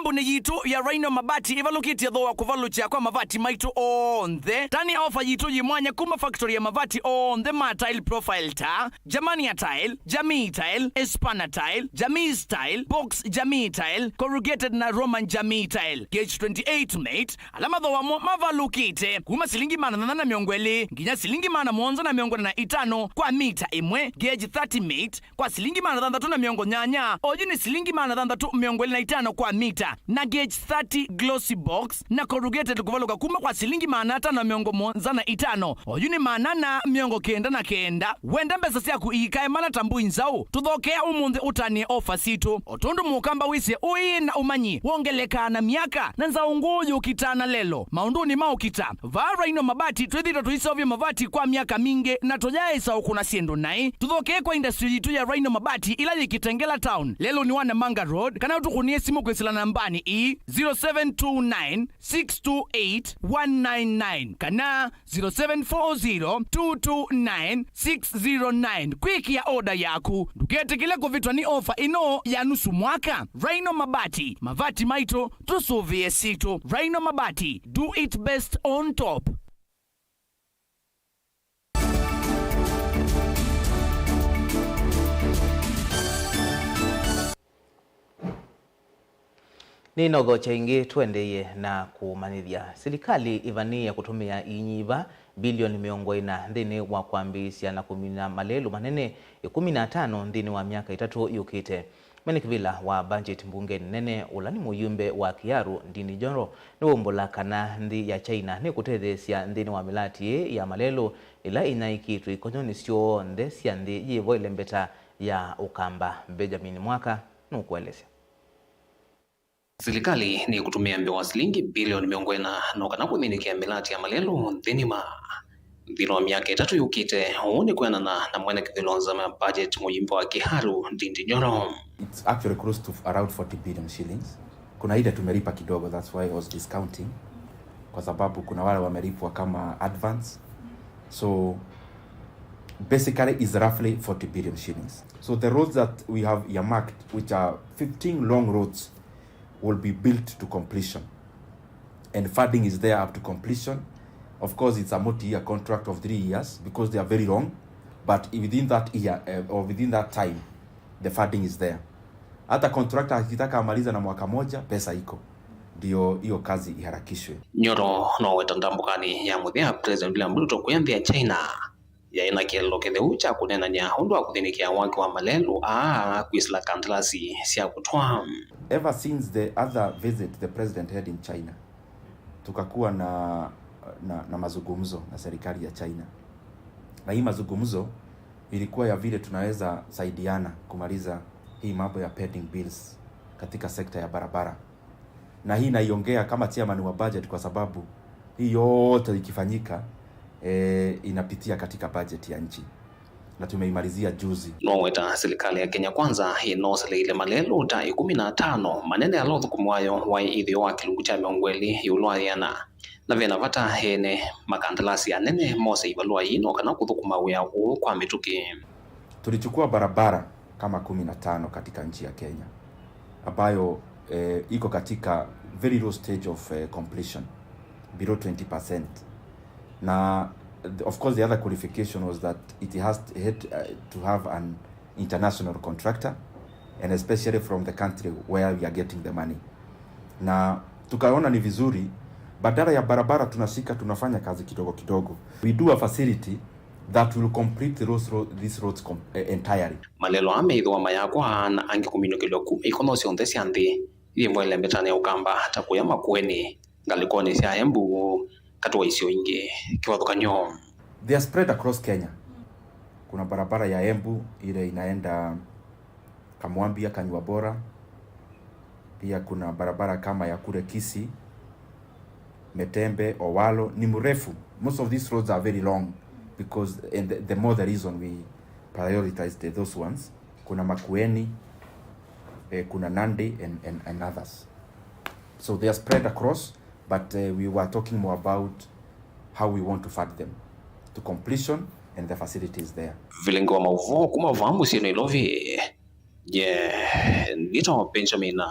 Kambuni yitũ ya Rhino Mabati ĩvalũkĩtye thooa kũvalũkya kwa mavati maitũ onthe. Tani ofa yitũ yĩ mwanya kuma factory ya mavati onthe ma tile profile ta Germania Tile, Jamii Tile, Espana Tile, Jamii Style, Box Jamii Tile, Corrugated na Roman Jamii Tile, gauge twenty-eight mate, ala mathooa mo mavalũkĩte kuma silingi maana thanthatũ na mĩongo ĩlĩ nginya silingi maana mũonza na mĩongo ĩna na itano kwa mita ĩmwe, gauge thirty mate, kwa silingi maana thanthatũ na mĩongo nyanya, oyu nĩ silingi maana thanthatũ mĩongo ĩlĩ na itano kwa mita, na gauge thirty glossy box na corrugated kũvalũka kuma kwa silingi maana atano na mĩongo mũonza na itano, oyu nĩ maana ana mĩongo kenda na kenda. Wenda mbesa syaku iikae mana ta mbũi nzaũ, tũthokea ũmũnthĩ ũtanĩe ofa sitũ. O tondũ mũkamba wĩsĩ ũĩ na ũmanyi wongelekaa na myaka, na nzaũ ngũũ yũkitaa na lelo maũndũnĩ ma ũkita. Vaa Rhino Mabati twĩthĩĩtwe tũiseũvya mavati kwa myaka mingĩ na tũyaaĩsa ũkũna syĩndũ naĩ. Tũthokee kwa industry yitũ ya Rhino Mabati ĩla yĩ Kitengela Town, lelũnĩ wa Namanga Road, kana ũtũkũnĩe simũ kwĩsĩla nambanĩ ii, zero seven two nine, six two eight, one nine nine kana zero seven four zero, two two nine, six zero nine kwĩkĩa oda yaku. Ndũketĩkĩle kũvĩtwa nĩ ofa ĩno ya nusu mwaka. Rhino Mabati, mavati maitũ, tũsũvĩe sitũ. Rhino Mabati, do it best on top. Nĩnaũthokya ĩngĩ, tũendeeye na kũmanyĩthya. Silikalĩ ĩvanĩĩe kũtũmĩa inyiva bilioni mĩongo ĩna nthĩnĩ wa kwambĩĩsya na kũmina malelũ manene ĩkũmi na atano nthĩnĩ wa myaka ĩtatũ yũkĩte. Mwene kĩvĩla wa budget mbungenĩ nene, ũla nĩ mũyumbe wa Kiharu, Ndindi Nyoro, nĩwaumbũla kana nthĩ ya China nĩkũtetheesya nthĩnĩ wa mĩlati ĩĩ ya malelũ ĩla ĩnyaĩĩkĩtw'e ikonyonĩ syonthe sya nthĩ yĩ vo ĩlembeta ya Ũkamba. Benjamin Mwaka nũkũelesya. Silikalĩ nĩkũtũmĩa mbee wa silingi bilioni mĩongo ĩna no kana kũthĩnĩkĩa mĩlati ya malelũ nthĩnĩ ma nthĩnĩ wa myaka ĩtatũ yũkĩte. Ũu nĩ kwĩanana na mwene kĩvĩla wa nzama ya budget, mũyumbe wa Kiharu, Ndindi Nyoro. It's actually close to around forty billion shillings. Kuna ile tumelipa kidogo, that's why I was discounting, kwa sababu kuna wale wamelipwa kama advance. So basically is roughly forty billion shillings. So the roads that we have earmarked, which are fifteen long roads, will be built to completion. And funding is there up to completion. Of course, it's a multi-year contract of three years because they are very long. But within that year, uh, or within that time, the funding is there. Hata contractor akitaka amaliza na mwaka moja, pesa iko. Ndio hiyo kazi iharakishwe. Nyoro no weta ndambũkanĩ ya mũthya President William Ruto kũya nthĩ ya China yaĩ na kĩeleelo kĩtheu kya kũneenany'a ũndũ wa kũthĩnĩkĩa waki wa malelũ aa kwĩsĩla kandalasi sya kũtwaa. Ever since the other visit the president had in China, tukakuwa na, na, na mazungumzo na serikali ya China, na hii mazungumzo ilikuwa ya vile tunaweza saidiana kumaliza hii mambo ya pending bills katika sekta ya barabara. Na hii naiongea kama chairman wa budget kwa sababu hii yote ikifanyika, eh, inapitia katika budget ya nchi. Na tumeimalizia juzi. Noweta silikalĩ ya Kenya Kwanza ĩnoseleile malelũ ta ĩkũmi na atano manene ala ũthũkũmi wayo waĩ ĩtheo wa kĩlungu kya mĩongo ĩlĩ ĩũlũ wa ĩana. Na vena vata ene makandalasi anene mose ivalũa ii no kana kũthũkũma wĩa ũũ kwa mĩtũkĩ. Tulichukua barabara kama kumi na tano katika nchi ya Kenya ambayo, eh, iko katika very low stage of, eh, completion, below twenty percent. Na the, of course, the other qualification was that it has to, had, uh, to have an international contractor, and especially from the country where we are getting the money. Na tukaona ni vizuri, badala ya barabara tunashika, tunafanya kazi kidogo kidogo. We do a facility that will complete the roads, ro-, these roads com-, eh, entirely. Malelũ aa meĩthĩwa mayakwa na angĩ kũminũkĩlw'a kuma ikono syonthe sya nthĩ yĩ vo ĩlembetanĩ ya Ũkamba, ta kũya Makueni, ngalĩkonĩ sya Embu, katĩ wa isio ingĩ kĩvathũkany'o. They are spread across Kenya. Kuna barabara ya Embu ile inaenda Kamwambia, Kanywa Bora. Pia kuna barabara kama ya kule Kisii, Metembe, Owalo, ni mrefu. Most of these roads are very long because, and the, the more the reason we prioritized those ones. Kuna Makueni, eh, kuna Nandi and, and, and others. So they are spread across, but, eh, we were talking more about how we want to fund them to completion and the facilities there. Vilingi wa maũvoo kuma vaa mũsyĩ Nairobi. Ye, nĩtawa Benjamin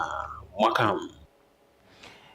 Mwaka.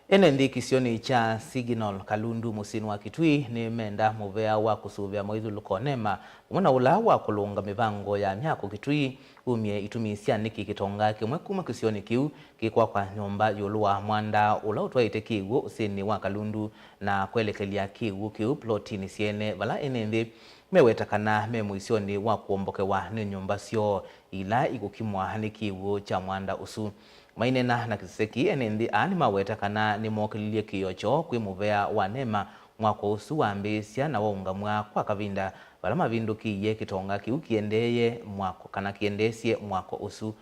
Ene nthĩ kĩsionĩ kya Signal Kalundu mũsyĩnĩ wa Kitui nĩmenda mũvea wa kũsũvĩa mawĩthyũlũlũko NEMA vamwe na ũla wa kũlũnga mĩvango ya myako Kitui umye itumi sya nĩkĩ kĩtonga kĩmwe kuma kĩsionĩ kĩu kĩkwakwa nyũmba ĩũlũ wa mwanda ũla ũtwaĩte kĩw'ũ ũsĩnĩ wa Kalundu na kwelekelya kĩw'ũ kĩu plotinĩ syene vala ene nthĩ meweta kana me mũisyonĩ wa kũombokewa nĩ nyũmba syoo ila ikũkimwa nĩ kĩw'ũ kya mwanda ũsu. Maineena na kĩsese kĩĩ, ene nthĩ aa nĩmaweta kana nĩmookĩlilye kĩĩo kyoo kwĩ mũvea wa NEMA mwako ũsu wambĩĩsya na waũngamw'a kwa kavinda vala mavindũkĩie kĩtonga kĩu kĩendeeye mwako, kana kĩendeesye mwako ũsu.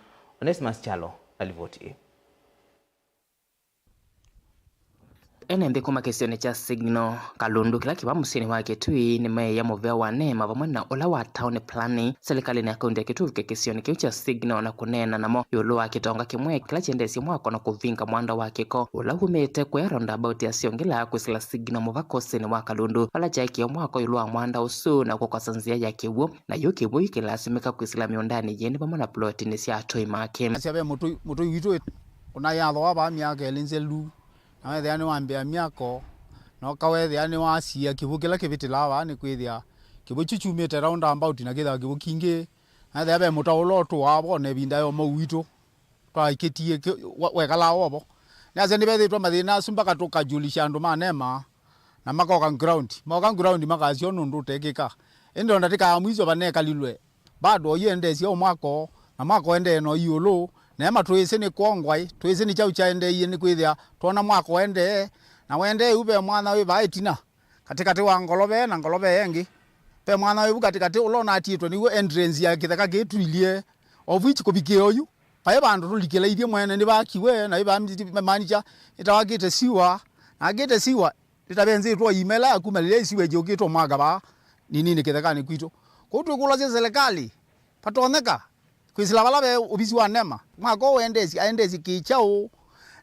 Onesimus Kyalo na livoti ĩĩ. Ene nthĩ kuma kĩsionĩ kya Signal Kalundu kĩla kĩva mũsyĩnĩ wa Kitui nĩmeĩa mũvea wa NEMA vamwe na ũla wa town planning serikalinĩ ya kaunti ya Kitui kũvika kĩsionĩ kĩu kya Signal na kũneena namo ĩũlũ wa kĩtonga kĩmwe kĩla kyendeesye mwako na kũvinga mwanda wa kĩko ũla wumĩte kũya roundabout ya Siongila kwĩsĩla Signal mũvaka ũsĩnĩ wa Kalundu, vala kyaekĩe mwako ĩũlũ wa mwanda ũsu na kũkosa nzĩa ya kĩw'ũ, na yu kĩw'ũ kĩlasimĩka kwĩsĩla mĩũndanĩ yĩĩ nĩ vamwe na plotinĩ sya atũi make. Asya ve mũtũi, mũtũi witũ ũnayathwa vaa myaka ĩlĩ nzelu, na wethĩa nĩwambĩa myako, na ũkawethĩa nĩwasia kĩw'ũ kĩla kĩvĩtĩlaa vaa, nĩkwĩthĩa kĩw'ũ kyu kyumĩte roundabout na kĩthĩwa kĩw'ũ kingĩ, na wethĩa ve mũtaũlo ũtũaa vo na ĩvinda ya ũmau witũ twaĩkĩtie kĩ-, wa-, wekalaa wovo. Nĩasya nĩvethĩtwe mathĩna asu mpaka tũkajulisha andũ ma NEMA, na makoka ground. Moka ground makasya ũũ nũndũ ũtekĩka. Ĩndĩ o ndatĩka ya mwiso vanekalilwe, bado oyu endeesye o mwako, na mwako endee no iũlũ, na ema twĩsĩ nĩ kwongwaĩ, twĩsĩ nĩ kyaũ kyaendeeie, nĩkwĩthĩa twona mwako wendee, na wendee yu ve mwanya wĩ vaa ĩtina, katĩkatĩ wa ngolove na ngolove ĩngĩ. Ve mwanya wĩ vu katĩkatĩ ũla ũnatiĩtwe nĩw'o entrance ya kĩtheka kĩĩ tũilyĩ, of which kũvikĩa oyu, vaĩ vandũ tũlikĩlaithye mwene nĩvakiwe, na ĩvamaanisha nĩtawakĩte siwa, na akĩte siwa, nĩtavenzĩtwe ĩima ĩla ya kuma lĩlya ĩsiwa ĩkyũkĩtwe mwaka vaa nininĩ kĩthekanĩ kwitũ. Kwoou twĩkũlasya silikalĩ, vatonyeka kwĩsĩla vala ve ovisi wa NEMA, mwako ũũ endeesye, aendeesye kĩ kyaũ?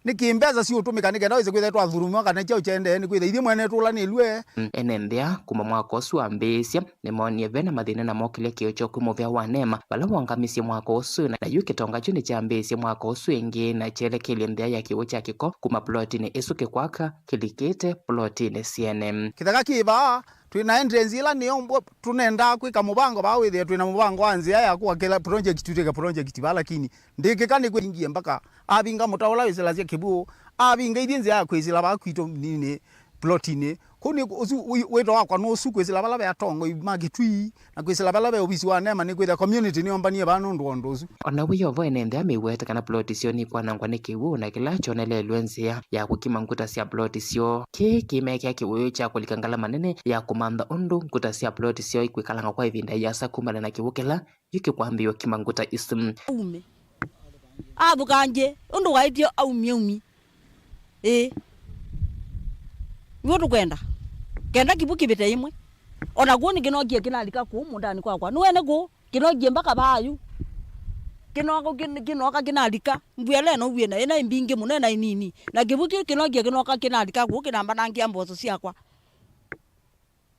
Nĩkĩ mbesa siũtũmĩka nĩ kenda wĩse kwĩthĩa twathulumiwa kana kyaũ kyaendee? Nĩkwĩthĩa ithyĩ mwene tũlanĩlw'e. Ene nthĩ aa kuma mwaka ũsu wambĩĩsya nĩmoonie vena mathĩna na mokĩlya kĩĩo kyoo kwĩ mũvea wa NEMA vala wongamisye mwako ũsu, na yu kĩtonga kyu nĩkyambĩĩsye mwako ũsu ĩngĩ na kyelekelye nzĩa ya kĩw'ũ kya kĩko kuma plotinĩ ĩsu kĩkwaka kĩlikĩte plotinĩ syene. Kĩtheka kĩ vaa, twĩ na entrance ĩla nĩyo mbo-, tũnendaa kwĩka mũvango vaa, wĩthĩe twĩ na mũvango wa nzĩa ya kũakĩla project, twĩke project vaa, lakini ndĩkĩka nĩkwĩngie mpaka avinga mũtaũla wĩsĩlasya kĩw'ũ, avinga ithyĩ nzĩa ya kwĩsĩla vaa kwitũ nini plotinĩ. Kũu nĩ ũsu wĩ-, wĩto wakwa nĩ ũsu, kwĩsĩla vala ve atongoi ma Kitui na kwĩsĩla vala ve ovisi wa NEMA, nĩkwĩthĩa community nĩyombanie vaa nũndũ wa ũndũ ũsu. O na wĩ o vo, ene nthĩ aa meweta kana ploti syoo nikwanangwa nĩ kĩw'ũ, na kĩla kyonelelw'e nzĩa ya kũkima nguta sya ploti syoo. Kĩĩ kĩmekĩa kĩwĩũ kya kũlika ngalama nene ya kũmantha ũndũ nguta sya ploti syoo ikwĩkalanga kwa ĩvinda ĩasa kumana na kĩw'ũ kĩla yu kĩkwambĩĩw'a kima nguta isu. Aume. Athũkangye ũndũ waĩtye aumye umi. Ĩĩ. Nĩw'o tũkwenda. Kenda kĩw'ũ kĩvĩte ĩmwe. O na kũu nĩkĩnokie kĩnalika kũu mũũndanĩ kwakwa. Nĩwene kũu, kĩnokie mpaka vaa yu. Kĩnoka, kĩ-, kĩnoka kĩnalika. Mbua ĩla ĩno ũw'e na ĩna ĩmbingĩ mũno, ĩna ĩnini. Na kĩw'ũ kĩu kĩnokie kĩnoka kĩnalika kũu, kĩnambanangĩa mboso syakwa.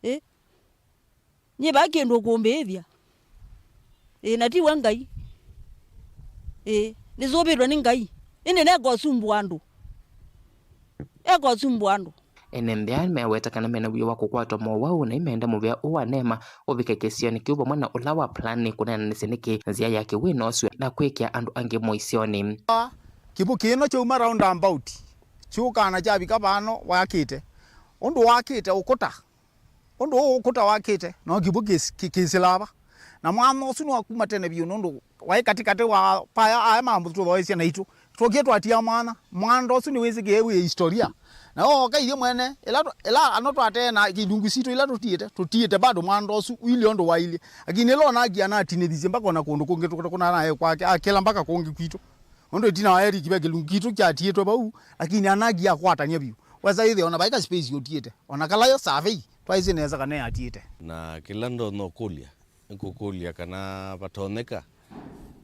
Ĩ? Nyie vai kĩndũ ũkũmbĩĩthya. Ĩ, na ti we Ngai. Ĩ, nĩsũvĩtwe nĩ Ngai. Ĩndĩ neka ũsumbũa andũ. Eka ũsumbũa andũ. Ene nthĩ aa meweta kana mena wia wa kũkwatwa mowau na imenda mũvea ũũ wa NEMA ũvike kĩsionĩ kĩu vamwe na ũla wa plani kũneenanĩsya nĩkĩ nzĩa ya kĩw'ũ ĩnoosw'a na kwĩkĩa andũ angĩ mũisyonĩ. Kĩw'ũ kĩno kyauma roundabout, kyũkaa na kyavika vano wakĩte. Ũndũ wakĩte ũkũta. Ũndũ ũũ ũkũta wakĩte, no kĩw'ũ kĩs-, kĩ-, kĩsĩlaa va. Na mwanya ũsu nĩwakuma tene vyũ, nũndũ waĩ katĩkatĩ wa paya aya mambũ tũthoesye naitũ. Twokie twatia mwanya. Mwanda ũsu nĩwĩsĩkĩe wĩ historia. Na ooka ithyĩ mwene, ĩla tũ-, ĩla ano twatee na ilungu sitũ ila tũtiĩte, tũtiĩte bado mwanda ũsu ũilyĩ ũndũ wailye. Lakini ĩla onakia anatinĩthisye mpaka ona kũndũ kũngĩ tũkũna naye kwake, akĩla mpaka kũngĩ kwitũ. Ũndũ ĩtina wa Eric ve kĩlungu kitũ kyatiĩtwe vau, lakini anakia akwatany'a vyũ. Wesa ĩthĩa ona vaĩ ka space ũtiĩte. Ona kala yo survey, twaisye nesa kana yatiĩte. Na kĩla ndonya ũkũlya, nĩkũkũlya kana vatonyeka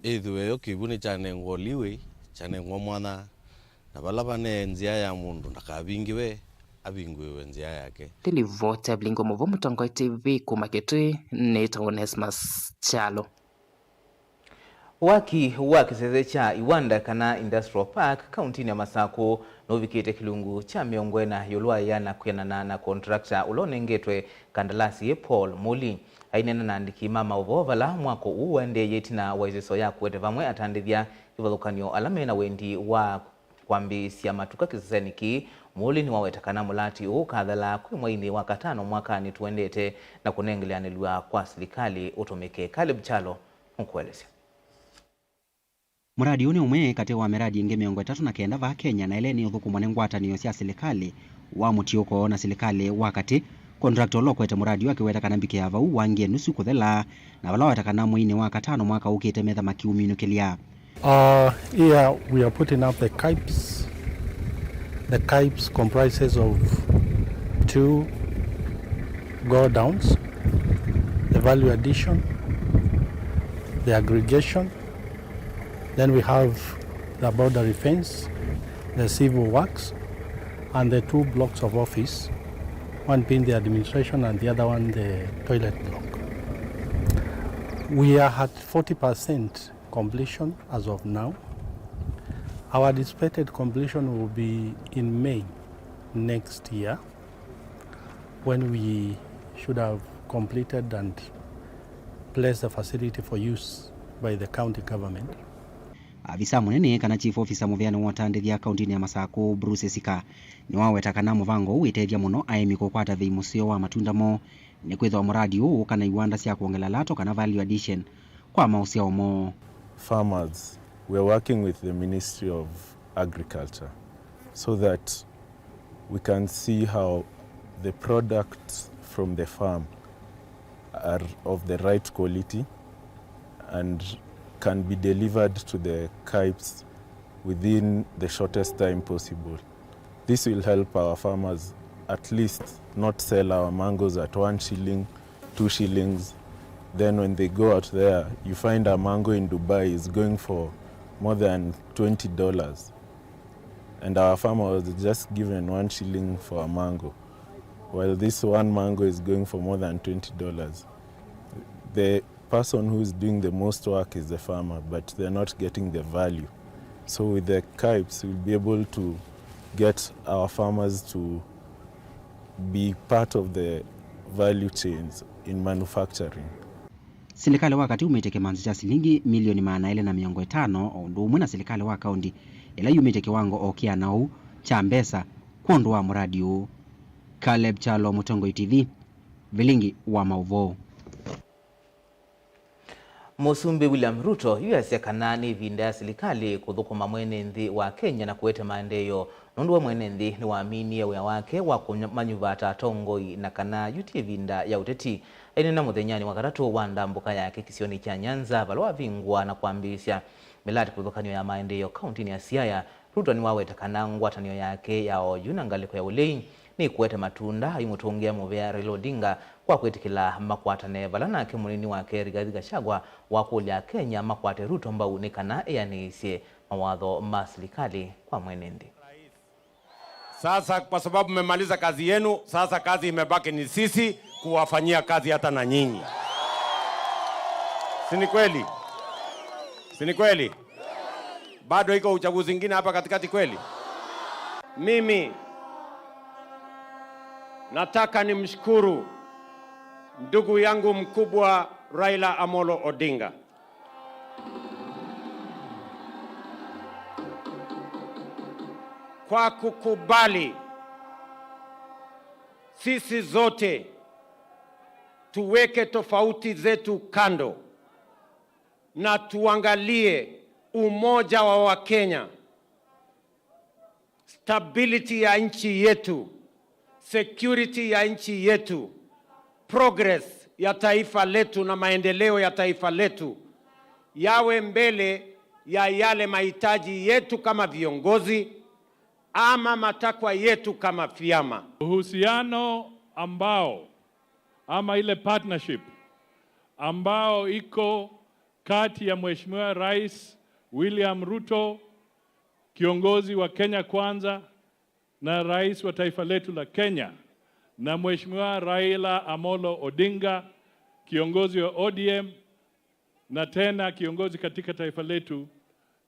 ĩthĩwe yo kĩw'ũ nĩkyanengwa ũliw'ĩ, kyanengwa mwanya, na vala vanee nzĩa ya mũndũ ndakavingĩwe, avingũĩwe nzĩa yake. Nĩ livoti ya Vilingi wa Mauvoo, Mũtongoi T V kuma Kitui, nĩtawa Onesmus Kyalo. Waki wa kĩsese kya Iwanda kana Industrial Park kauntinĩ ya Masakũ nũvikĩte kĩlungu kya mĩongo ĩna ĩũlũ wa ĩana kwĩanana na contractor ũla ũnengetwe kandalasi, Paul Muli. Aineena na andĩki ma maũvoo vala mwako ũũ waendeeie ĩtina wa ĩseso ya kũete vamwe atandĩthya kĩvathũkany'o ala mena wendi wa kwambĩĩsya matuka kĩsesenĩ kĩĩ, Muli nĩwaweta kana mũlati ũũ ũkathala kwĩ mweinĩ wa katano mwakanĩ tũendete na kũnengeleanĩlw'a kwa silikalĩ ũtũmĩke. Caleb Kyalo nũkũelesya. Mũradi ũũ nĩ ũmwe katĩ wa mĩradi ĩngĩ mĩongo ĩtatũ na kenda vaa Kenya, na ĩla nĩũthũkũmwa nĩ ngwatanĩo sya silikalĩ wa mũtiũko na silikalĩ wa katĩ. Contractor ũla ũkwete mũradi ũũ akĩweta kana mbikĩa vau wangie nusu kũthela, na vala waweta kana mweinĩ wa katano mwaka ũkĩte metha makiũminũkĩlya. Uh, here we are putting up the kipes, the kipes comprises of two go downs, the value addition, the aggregation, then we have the boundary fence, the civil works, and the two blocks of office, one being the administration and the other one the toilet block. We are at forty percent completion as of now. Our anticipated completion will be in May next year, when we should have completed and placed the facility for use by the county government. Avisa mũnene kana chief officer mũvĩanĩ wa ũtandĩthya kauntinĩ ya Masakũ, Bruce Esika, nĩwaweta kana mũvango ũũ wĩtethya mũno aĩmi kũkwata vei mũseo wa matunda moo, nĩkwĩthĩwa mũradi ũũ ũka na iwanda sya kwongela lato kana value addition kwa maũsyao moo. Farmers, we are working with the Ministry of Agriculture so that we can see how the products from the farm are of the right quality and can be delivered to the kipes within the shortest time possible. This will help our farmers at least not sell our mangoes at one shilling, two shillings. Then when they go out there, you find a mango in Dubai is going for more than twenty dollars. And our farmer was just given one shilling for a mango, while this one mango is going for more than twenty dollars. The person who is doing the most work is the farmer, but they're not getting the value. So with the kipes, we'll be able to get our farmers to be part of the value chains in manufacturing. Silikalĩ wa katĩ umĩte kĩmanza kya silingi milioni maana elĩ na mĩongo ĩtano, o ũndũ ũmwe na silikalĩ wa kaũnti ĩla yumĩte kĩwango o kĩana ũu kya mbesa kwondũ wa mũradi ũũ. Caleb Kyalo, Mũtongoi T V, Vilingi wa Maũvoo. Mũsumbĩ William Ruto yu easya kana nĩ ĩvinda ya silikalĩ kũthũkũma mwene nthĩ wa Kenya na kũete maendeeo, nũndũ we mwene nthĩ nĩwaminie wĩa wake wa kũmanyuva ta atongoi na kana yu ti ĩvinda ya ũteti. Aineena mũthenyanĩ wa katatũ wa ndambũka yake kĩsionĩ kya Nyanza, vala wavingũa na kwambĩĩsya mĩlati kĩvathũkany'o ya maendeeo kauntinĩ ya Siaya, Ruto nĩwaweta kana ngwatanĩo yake ya oyu na ngalĩko ya ũlei nĩkũete matunda, aimũtũngĩa mũvea Raila Odinga kwa kwĩtĩkĩla makwatane, vala nake mũnini wake Rigathi Gachagua wakũlya Akenya makwate Ruto mbau nĩ kana ĩanĩĩsye mawatho ma silikalĩ kwa mwene nthĩ. Sasa kwa sababu mmemaliza kazi yenu, sasa kazi imebaki ni sisi kuwafanyia kazi hata na nyinyi. Si ni kweli? Si ni kweli? Bado iko uchaguzi ingine hapa katikati kweli? Mimi nataka nimshukuru ndugu yangu mkubwa Raila Amolo Odinga kwa kukubali sisi zote tuweke tofauti zetu kando na tuangalie umoja wa Wakenya, stability ya nchi yetu, security ya nchi yetu, progress ya taifa letu na maendeleo ya taifa letu yawe mbele ya yale mahitaji yetu kama viongozi ama matakwa yetu kama vyama. Uhusiano ambao, ama ile partnership ambao iko kati ya Mheshimiwa Rais William Ruto, kiongozi wa Kenya Kwanza, na rais wa taifa letu la Kenya, na Mheshimiwa Raila Amolo Odinga, kiongozi wa O D M, Na tena, kiongozi, katika taifa letu,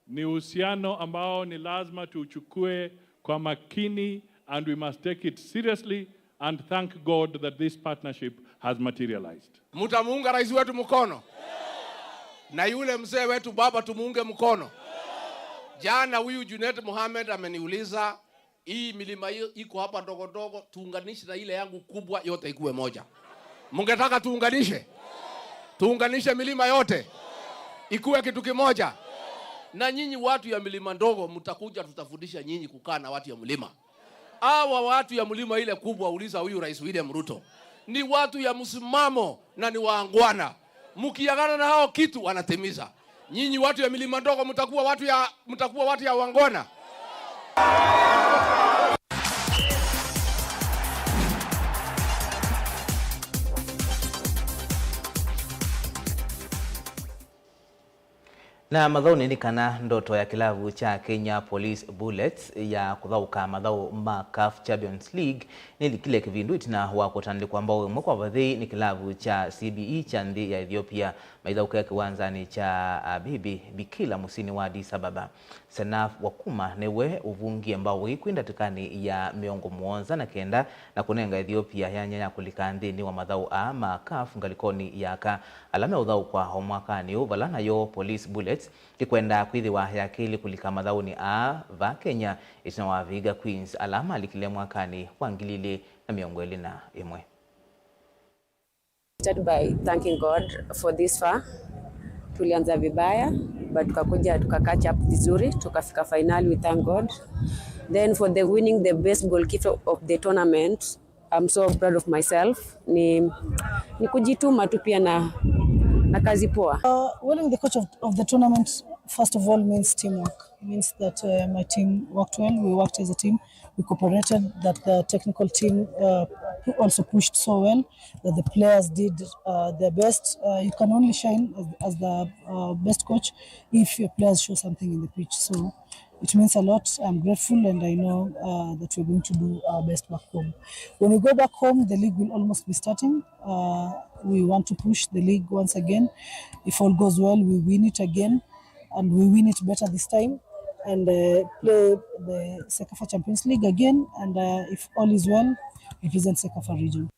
ni uhusiano ambao ni lazima tuuchukue kwa makini, and we must take it seriously and thank God that this partnership has materialized. Mtamuunga rais wetu mkono? Na yule mzee wetu baba tumuunge mkono? Jana huyu Junet Mohamed ameniuliza, "Hii milima hiyo iko hapa ndogo ndogo, tuunganishe na ile yangu kubwa, yote ikuwe moja." Mungetaka tuunganishe? Tuunganishe milima yote ikuwe kitu kimoja? Na nyinyi watu ya milima ndogo, mtakuja, tutafundisha nyinyi kukaa na watu ya mlima. Hawa watu ya mlima ile kubwa, uliza huyu Rais William Ruto, ni watu ya msimamo na ni waangwana. Mkiagana na hao kitu, wanatimiza. Nyinyi watu ya milima ndogo, mtakuwa watu ya, mtakuwa watu ya wangwana? Na mathaũnĩ nĩ kana ndoto ya kĩlavu kya Kenya Police Bullets ya kũthaũka mathaũ ma CAF Champions League nĩlikile kĩvindu ĩtina wa kũtandĩkwa mbao ĩmwe kwa vathei nĩ kĩlavu kya C B E kya nthĩ ya Ethiopia maithaũkĩa kĩwanzanĩ kya Abibi Bikila mũsyĩnĩ wa Addis Ababa. Senaf Wakuma nĩwe ũvungie mbao ĩĩ kwĩ ndatĩkanĩ ya mĩongo mũonza na kenda na kũnenga Ethiopia yanya ya kũlika nthĩnĩ wa mathaũ aa ma CAF ngalĩkonĩ ya aka ala meũthaũkwa o mwakanĩ ũũ, vala nayo Police Bullets ĩkwenda kwĩthĩwa ya kelĩ kũlika mathaũnĩ aa va Kenya ĩtina wa Vihiga Queens ala malikile mwakanĩ wa ngili ilĩ na mĩongo ĩlĩ na ĩmwe. Start by thanking God for this far. Tulianza vibaya, but tukakuja tuka catch up vizuri, tukafika finali, we thank God. Then for the winning the best goalkeeper of the tournament, I'm so proud of myself. Ni, ni kujituma tu pia na, na kazi poa. Uh, winning the coach of, of the tournament, first of all, means teamwork. It means that uh, my team worked well, we worked as a team, we cooperated, that the technical team uh, pu- also pushed so well, that the players did uh, their best. Uh, you can only shine as, as the uh, best coach if your players show something in the pitch. So it means a lot. I'm grateful and I know uh, that we're going to do our best back home. When we go back home, the league will almost be starting. Uh, we want to push the league once again. If all goes well, we win it again and we win it better this time and uh, play the CECAFA Champions League again. And uh, if all is well, represent CECAFA region.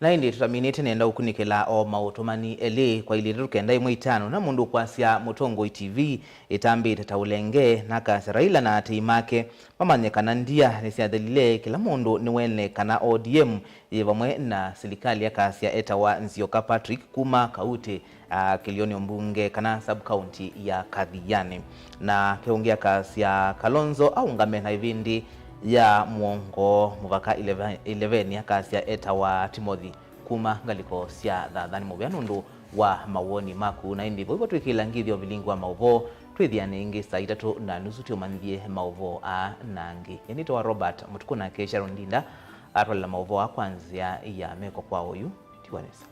Na ĩndĩ tũtaminĩte nenda ũkunĩkĩla o maũtũmani elĩ kwa ilĩ itatũ kenda ĩmwe itano na mũndũ ũkwasya Mũtongoi T V ĩtambĩte ta ũlenge na akasya Raila na atei make mamanye kana ndia nĩsyathelile, kĩla mũndũ nĩwene kana O D M yĩ vamwe na silikalĩ, akasya etawa Nzioka Patrick kuma Kautĩ, a, kĩlĩonĩ mbunge kana sub-county ya Kathiani. Na keũngĩ akasya Kalonzo aũngame na ĩvĩndĩ ya mũongo mũvaka ileve- ileveni, akasya etawa Timothy kuma ngalĩko sya Thathani. Mũvea nũndũ wa mawoni maku, na ĩndĩ vau vo twĩkĩla ngĩthyo vilingi wa maũvoo, twĩthĩane ĩngĩ saa itatũ na nusu tũmanyĩthye maũvoo aa na angĩ. Nĩtawa Robert Mũtuku, nake Sharon Ndinda atwalela maũvoo aa kwa nzĩa ya meko kwa oyu. Tiwa nesa.